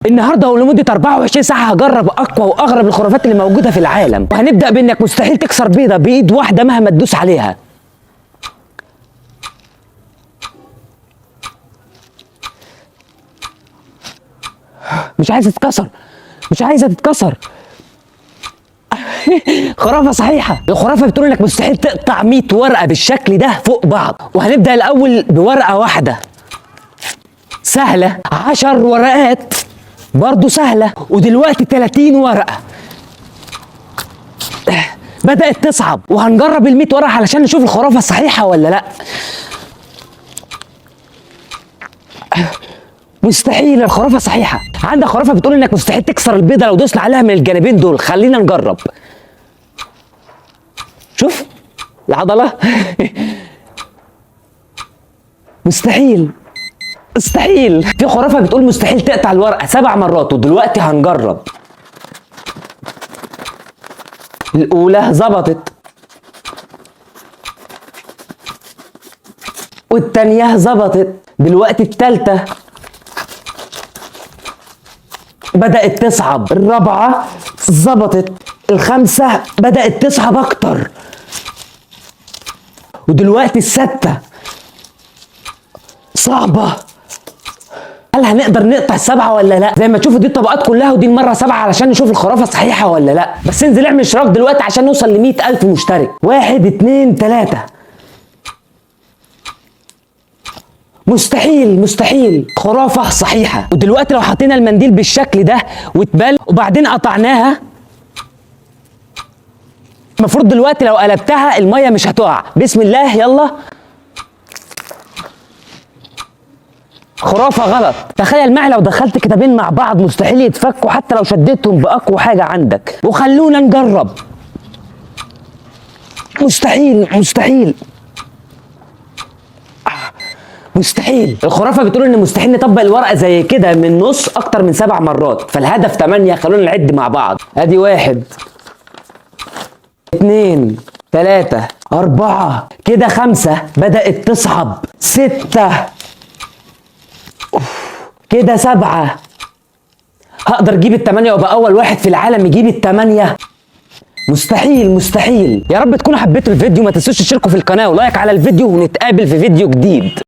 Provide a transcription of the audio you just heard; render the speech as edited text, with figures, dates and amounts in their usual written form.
النهارده ولمده 24 ساعة هجرب اقوى واغرب الخرافات اللي موجودة في العالم. وهنبدا بانك مستحيل تكسر بيضة بايد واحدة مهما تدوس عليها. مش عايزه تتكسر، مش عايزه تتكسر. خرافه صحيحه. الخرافة بتقول انك مستحيل تقطع 100 ورقة بالشكل ده فوق بعض. وهنبدا الاول بورقه واحدة سهلة، 10 ورقات برضو سهلة، ودلوقتي 30 ورقة بدات تصعب. وهنجرب ال 100 ورقة علشان نشوف الخرافة صحيحه ولا لا. مستحيل، الخرافة صحيحه. عندك خرافه بتقول انك مستحيل تكسر البيضة لو دوسنا عليها من الجانبين دول. خلينا نجرب. شوف العضلة. مستحيل مستحيل. في خرافه بتقول مستحيل تقطع الورقة 7 مرات، ودلوقتي هنجرب. الاولى ظبطت، والتانية ظبطت، دلوقتي التالتة بدأت تصعب، الرابعة ظبطت، الخامسة بدأت تصعب أكتر، ودلوقتي الستة صعبة. هل هنقدر نقطع 7 ولا لا؟ زي ما تشوفوا دي الطبقات كلها، ودي المرة 7 علشان نشوف الخرافة صحيحة ولا لا. بس انزل اعمل اشتراك دلوقتي عشان نوصل ل 100,000 مشترك. 1 2 3. مستحيل مستحيل، خرافة صحيحة. ودلوقتي لو حطينا المنديل بالشكل ده واتبل وبعدين قطعناها، المفروض دلوقتي لو قلبتها المية مش هتقع. بسم الله، يلا. خرافة غلط. تخيل معي لو دخلت كتابين مع بعض مستحيل يتفكوا حتى لو شدتهم بأقوى حاجة عندك. وخلونا نجرب. مستحيل مستحيل مستحيل. الخرافة بتقول ان مستحيل نطبق الورقة زي كده من نص اكتر من 7 مرات، فالهدف 8. خلونا نعد مع بعض. ادي 1 2 3 4، كده 5 بدأت تصعب، 6 كده 7. هقدر اجيب 8 وابقى اول واحد في العالم يجيب 8؟ مستحيل مستحيل. يا رب تكونوا حبيتوا الفيديو، ما تنسوش تشتركوا في القناة ولايك على الفيديو، ونتقابل في فيديو جديد.